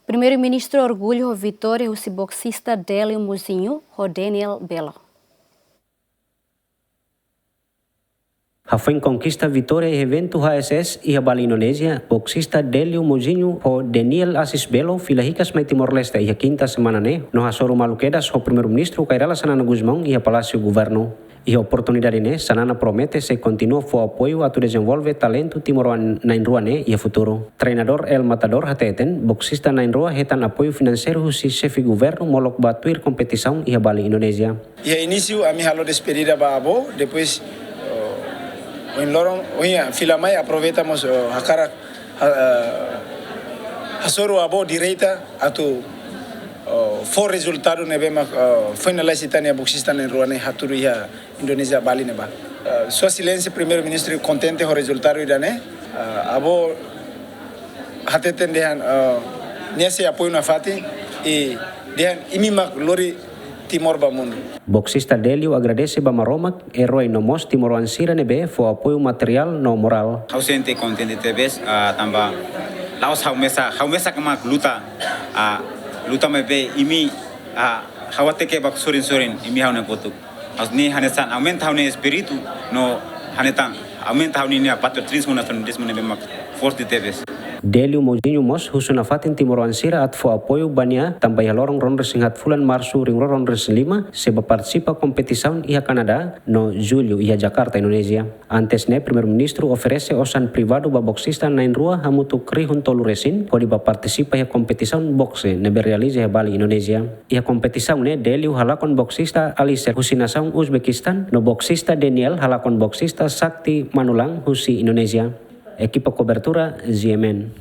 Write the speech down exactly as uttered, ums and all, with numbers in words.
Primeiru-Ministru orgullu ho vitória husi boksista Délio Mozinho ho Daniel Belo. Hafoin konkista vitória iha eventu H S S iha Bali, Indonézia, boksista Délio Mozinho ho Daniel Assis Belo fila hikas mai Timor-Leste iha kinta semana ne'e, no hasoru malu kedas ho Primeiru-Ministru Kay Rala Xanana Gusmão iha Palásiu Governu. Iha oportunidade ne'e, Xanana promete sei kontinua fó apoiu atu dezenvolve talentu timoroan na'in-rua ne'e iha futuru. Treinadór El Matador hateten, boksista na'in-rua hetan apoiu finanseiru husi xefe governu molok ba tuir kompetisaun iha Bali, Indonézia. Iha inísiu, ami halo despedida ba avó, depois, oh, ohin loron, ohin fila mai, aproveita mós, oh, hakarak, ha-, ah, hasoru avó direta atu, oh, fó rezultadu ne'ebé mak, oh, finalize ita-nia boksista na'in-rua ne'e hatudu iha Indonézia, Bali ne'ebá. Ah, Sua Exelénsia Primeiru-Ministru kontente ho rezultadu ida-ne'e. Ah, avó hateten dehan, ah, nia sei apoiu nafatin i dehan imi mak lori Timor ba mundu. Boksista Délio agradese ba Maromak, erói no mós timoroan sira ne'ebé fó apoiu materiál no morál. Ha'u sente kontente tebes, ah, tanba la'ós ha'u mesak, ha'u mesak mak luta, ah, luta maibé imi, ah, ha'u hateke ba sorin-sorin, imi ha'u-nia kotuk. Ha'u-nia hanesan, aumenta ha'u-nia espíritu, no hanesan, aumenta ha'u-nia patriotizmu, nasionalizmu ne'ebé mak forte tebes. Délio Mozinho mós husu nafatin timoroan sira atu fó apoiu ba nia, tanba iha loron ruanulu-resin-haat fulan Marsu ruanulu-resin-lima, sei bá partisipa kompetisaun iha Kanadá, no Jullu iha Jakarta, Indonézia. Antes ne'e, Primeiru-Ministru oferese osan privadu ba boksista na'in-rua hamutuk rihun tolu resin, hodi bá partisipa iha kompetisaun bokse ne'ebé realiza iha Bali, Indonézia. Iha kompetisaun ne'e, Délio halakon boksista Alisher husi nasaun Uzbekistan, no boksista Daniel halakon boksista Sakti Manulang husi Indonézia. Ekipa kobertura, G M N.